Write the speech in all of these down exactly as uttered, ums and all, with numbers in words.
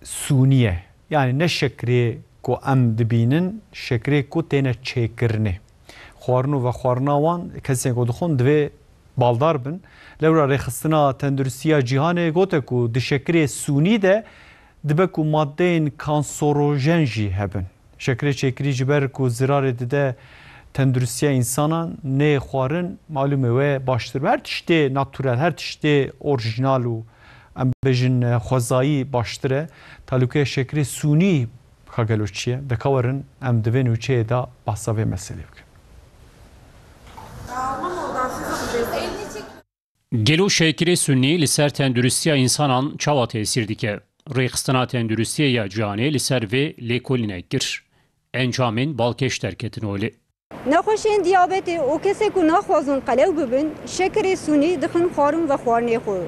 Sûnî ye. Yanî ne şekrê ku em dibînin, şekrê ku têne çêkirinê. Xwarin û vexwarina wan kesên ku dixwin divê baldar bin. Lewra Rêxistina Tenduristiya Cîhanê gote ku di şekrê sûnî de dibe ku maddeyên kansorojen jî hebin. Şekrê çêkirî ji ber ku zirarê dide tenduristiya însanan, neyê xwarin, malûmê we baştir be. Her tiştê naturel, her tiştê orjînal û em bêjin xwezayî baştir e. Talûkeya şekrê sûnî ka gelo çi ye? De ka werin em di vê nûçeyê de behsa vê meselê bikin. Gelo şekirê sunî li ser tenduristiya însanan çawa tesîr dike? Rêxistina Tenduristiyê ya Cîhanê li ser vê lêkolînek kir. Encamên balkêş derketin holê. Nexweşiyên diyabetê û kesê ku naxwazin qelew bibin, şekirê sunî dixin xwarin vexwarinê xwe.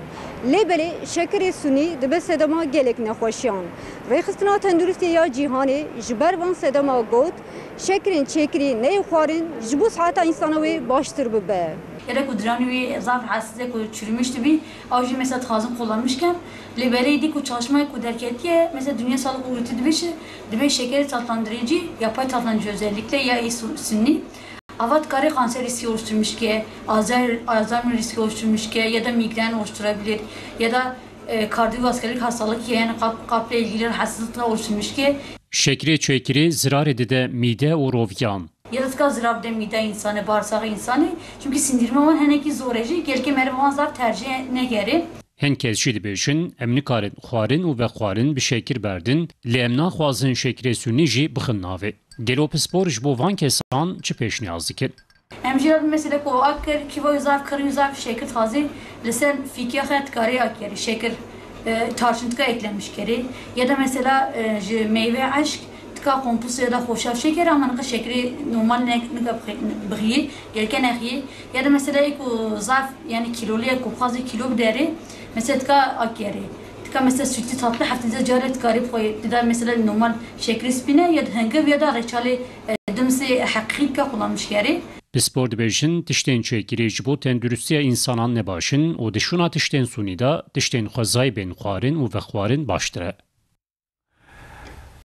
Lê belê şekirê sunî dibe sedema gelek nexweşiyan. Rêxistina Tenduristiyê ya Cîhanê ji ber van sedema got, şekirên çêkirî neyê xwarin ji bo siheta însana wê baştir bibe. Gelek û diranî wî zaf rahatsız e ku çürümüş dibî, ew jî mesela dixwazin kullanmış ken. Lê belê dî ku çalışmayê ku derketiye, mesela Dünya Sağlık Örgütü dibêje, dibê şekerê tatlandırıcı, yapay tatlandırıcı özellikle ya e su- sunni, ava dikarê kanser riski oluşturmuş ke, Alzheimer, Alzheimer riski oluşturmuş ke ya da migren oluşturabilir ya da e, kardiyovasküler hastalık yani kalp, kalple ilgili rahatsızlıklar oluşturmuş ke. Şekrê çekirî zirarê dide mîde û roviyan. Ya da tika zirar de mîde insanê, bağırsak insanê. Çünkü sindirme wan henekî zor e jî, gelkê meriv wan zaf tercih negerê. Hin kes jî dibêjin, em nikarin xwarin û vexwarin bi şekir berdin, lê em naxwazin şekirê sunî jî bixin navê. Gelo pispor ji bo van kesan çi pêşniyaz dikin? Em jî re mesela ku ak kir, kîvoyê zaf kirî û zaf şekir dixwazî, li ser fîkiya xwe dikarî ak kerî, şekir, e, tarçın tika eklemiş kerî. Ya da mesela, e, ji meyve eşk tika kompos ya da xoşaf şeker, ama nika şekirê normal ne, nika bixi-, bixiyî, gelke nexiyî. Ya da mesela ê ku zaf, yani kîlolî ye ku bixwazî kîlo biderê, mesela tika ak kerî. Tika mesela sütlü tatlı heftede care dikarî bixwe, dida mesela normal şekirê spîne ya da hingiv ya da reçalê, e, dimsê heqî tika kullanmış kerî. Pispor dibêjin, tiştên çêkirî ji bo tenduristiya însanan ne baş in û di şûna tiştên sunî de tiştên xwezayî bên xwarin û vexwarin baştir e.